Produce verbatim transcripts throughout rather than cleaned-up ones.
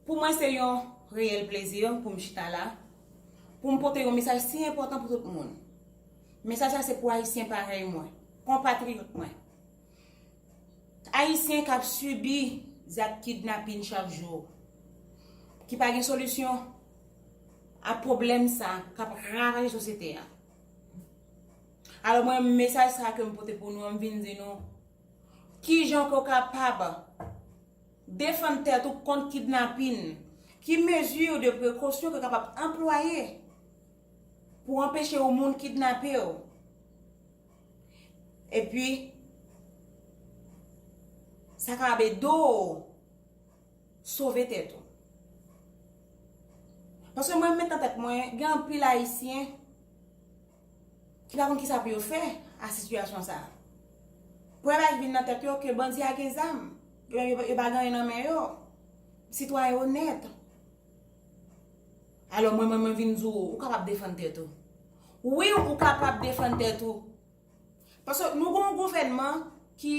Pou mwen, se yon reyèl plezi pou m chita la, pou m pote yon mesaj si enpòtan pou tout moun. Mesaj sa se pou Ayisyen parèy mwen, konpatriyòt mwen. Ayisyen k ap sibi zak kidnapin chak jou, ki pa gen solisyon a pwoblèm sa k ap ravaje sosyete a. Alò, mwen, mesaj sa ke m pote pou nou an, m vin di nou, kijan ke w kapab defann tèt ou kont kidnapin? Ki mezi de prekosyon ke w kapab anplwaye pou anpeche yon moun kidnape w? Epi, sa kapab ede w sove tèt ou. Paske mwen, m met nan tèt mwen, gen anpil Ayisyen ki pa konn kisa pou yo fè a sitiyasyon sa a. Premye bagay ki vin nan tèt yo, ke bandi a gen zam. Yo, yo, yo pa gen anyen nan men yo. Sitwayen onèt. Alò, mwen, mwen, mwen vin di w, ou kapab defann tèt ou. Wi, ou kapab defann tèt ou. Paske nou gen yon gouvènman ki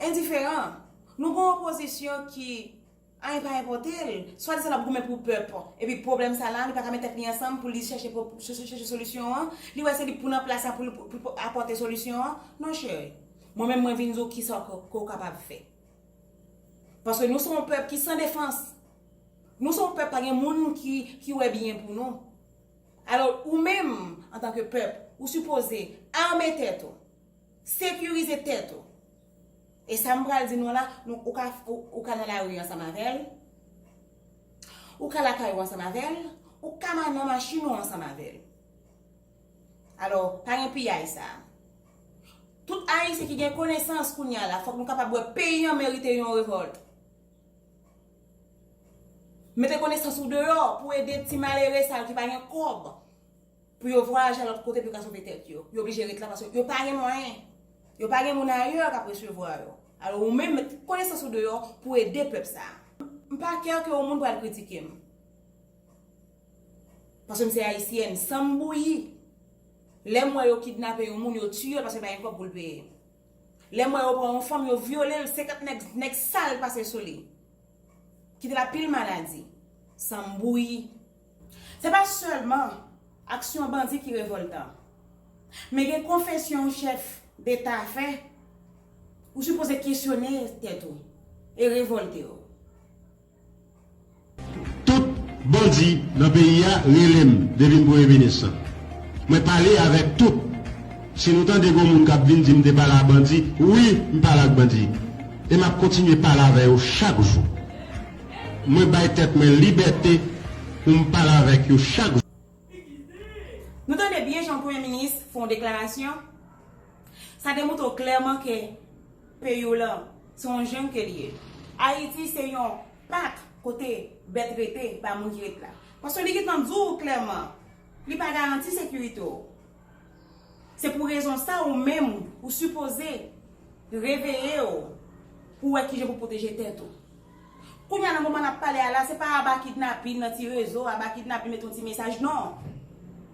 endiferan. Nou gen yon opozisyon ki anyen pa enpòte l. Swadizan l ap goumen pou pèp. Epi pwoblèm sa la, li pa ka met tèt li ansanm pou li chèche, chèche, chèche solisyon an. Li wè se li pou nan plas la pou, pou, pou apòte solisyon an. Non, cheri. Mwen menm, mwen vin di w kisa ke, ke w kapab fè. Paske nou se yon pèp ki san defans. Nou se yon pèp pa gen moun ki, ki wè byen pou nou. Alò, ou menm, antanke pèp, ou sipoze ame tèt ou, sekirize tèt ou. E sa m pral di nou la, nou, ou ka, ou, ou ka nan lari ansanm avè l, ou ka lakay ou ansanm avè l, ou ka ma-, nan machin ou ansanm avè l. Alò, pa gen piyay sa. Tout Ayisyen ki gen konesans kounye a la, fòk nou kapab wè peyi an merite yon revòlt. Mete konesans ou deyò pou ede ti malere sa yo ki pa gen kòb pou yo vwayaje a lòt kote pou yo ka sove tèt yo. Yo oblije ret la paske yo pa gen mwayen. Yo pa gen moun ayè k ap resevwa yo. Alò, ou menm, met konesans ou deyò pou ede pèp sa a. M pa kè ke yon moun pral kritike m. Paske m se ayisyèn, san m bouyi. Lè m wè yo kidnape yon moun, yo tiye l paske l pa gen kòb pou l peye. Lè m wè yo pran yon fanm, yo vyole l, senkant nèg, nèg sal pase sou li. Kite l ap pil maladi. San m bouyi. Se pa sèlman aksyon bandi ki revòltan. Men gen konfesyon yon chèf deta fè, ou sipoze kesyone tèt ou e revòlte w. Tout bandi nan peyi a rele m depi m premye minis lan. Mwen pale avèk tout. Si nou tande gon moun k ap vin di m te pale a bandi, wi, m pale ak bandi. E m ap kontinye pale avè yo chak jou. Mwen bay tèt mwen libète pou m pale avèk yo chak jou. Nou tande byen jan premye minis fè yon deklarasyon. Sa demontre w klèman ke peyi w lan se yon jeng ke l ye. Ayiti se yon pak kote bèt rete, pa moun ki ret la. Paske li gentan di w klèman, li pa garanti sekirite w. Se pou rezon sa ou menm ou sipoze reveye w pou wè kijan pou pwoteje tèt ou. Kounye a nan moman n ap pale a la, se pa aba kidnapin nan ti rezo, aba kidnapin met yon ti mesaj, non.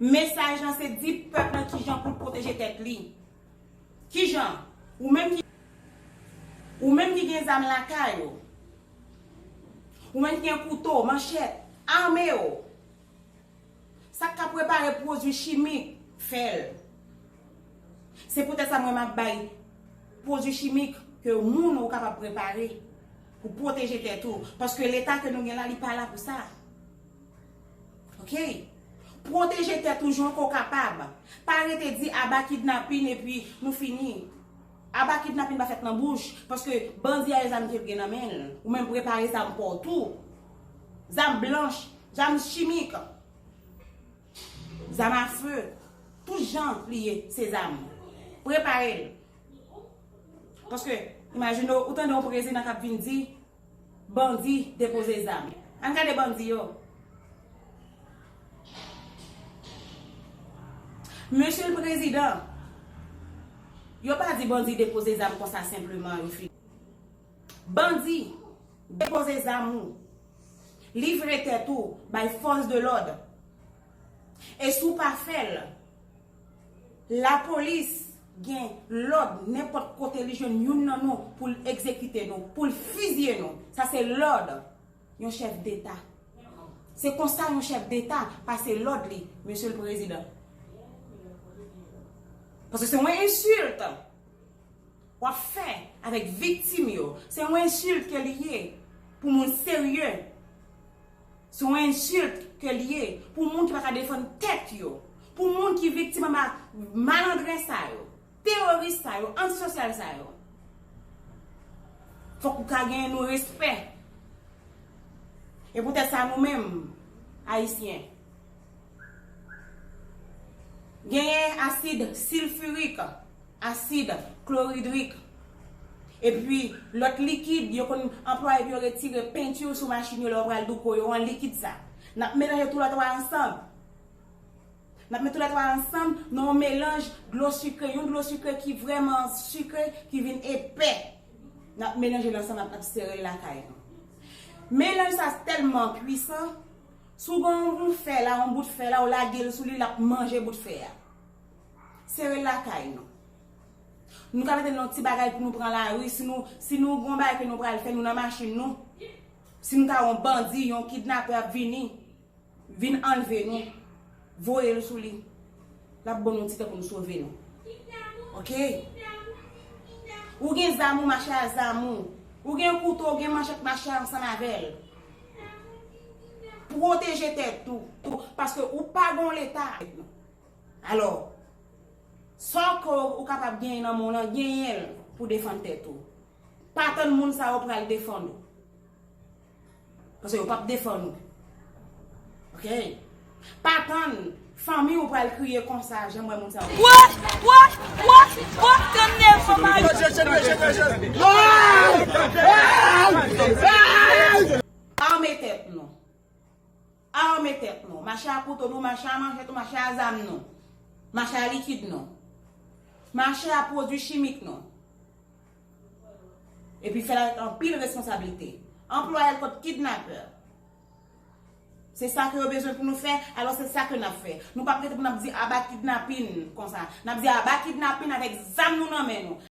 Mesaj lan se di pèp lan kijan pou l pwoteje tèt li. Kijan? Ou menm ki, ou menm ki gen zam lakay ou, ou menm ki gen kouto, manchèt, ame w. Sa k ka prepare pwodui chimik, fè l. Se poutèt sa mwen m ap bay pwodui chimik ke moun ou kapab prepare pou pwoteje tèt ou. Paske leta ke nou gen la, li pa la pou sa. Oke? Pwoteje tèt ou jan ke w kapab. Pa rete di aba kidnapin epi nou fini. Aba kidnapin pa fèt nan bouch, paske bandi a e zam ke l gen nan men l. Ou menm prepare zam pa w tou. Zam blanch, zam chimik. Zam a fe, tout jan li ye, se zam. Prepare l. Paske, imajine w, ou tande yon prezidan k ap vin di, bandi depoze zam. Ann gade bandi yo. Mesye l prezidan, yo pa di bandi depoze zam konsa senpleman, yo fini. Bandi, depoze zam ou. Livre tèt ou bay fòs de lòd. E si w pa fè l, lapolis gen lòd nenpòt kote li jwenn youn nan nou pou l egzekite nou, pou l fizye nou. Sa se lòd. yon chèf deta. Se konsa yon chèf deta pase lòd li, Mesye le Prezidan. Paske se yon ensilt w ap fè avèk viktim yo. Se yon ensilt ke li ye pou moun serye. Se yon ensilt ke li ye pou moun ki pa ka defann tèt yo. Pou moun ki viktim anba malandren sa yo, teworis sa yo, antisosyal sa yo. Fòk ou ka genyen nou respè. E poutèt sa nou menm, Ayisyen, genyen asid silfirik, asid kloridrik, epi lòt likid yo konn anplwaye pou yo retire penti sou machin yo lè yo pral douko yo, an likid sa. N ap melanje tou lòt twa ansanm. N ap met tou lòt twa ansanm nan yon melanj dlo sikre, yon dlo sikre ki vrèman sikre, ki vin epè. N ap melanje l ansanm, n ap, n ap sere l lakay nou. Melanj sa tèlman pwisan, si w gen yon fè la, yon bout fè la, ou lage l sou li, l ap manje bout fè a. Sere l lakay nou. Nou ka mete l nan yon ti bagay pou nou pran lari, si nou, si nou gen yon bagay ke nou pral fè, nou nan machin nou. Si nou ka yon bandi, yon kidnapè ap vini, vin anlve nou, voye l sou li. L ap ban nou ti tan pou nou sove nou. Oke? Ou gen zam ou, mache a zam ou. Ou gen kouto, ou gen manchèt, mache ansanm avè l. Pwoteje tèt ou, paske ou pa gen yon leta. Alò, sa w ka, ou kapab genyen nan men w lan, genyen l pou defann tèt ou. Pa tann moun sa yo pral defann ou. Paske yo p ap defann ou. Oke? Pa tann fanmi ou pral kriye konsa, jan m wè moun sa yo. What? What? What? What? Tann devan mari. Ame tèt nou. Ame tèt nou. Mache a kouto nou, mache a manchèt nou, mache a zam nou. Mache a likid nou. Mache a pwodui chimik nou. Epi fè l avèk anpil responsablite. Anplwaye l kont kidnapè. Se sa ke yo bezwen pou nou fè, alò se sa ke n ap fè. Nou p ap rete pou n ap di aba kidnapin konsa. N ap di aba kidnapin avèk zam nou nan men nou.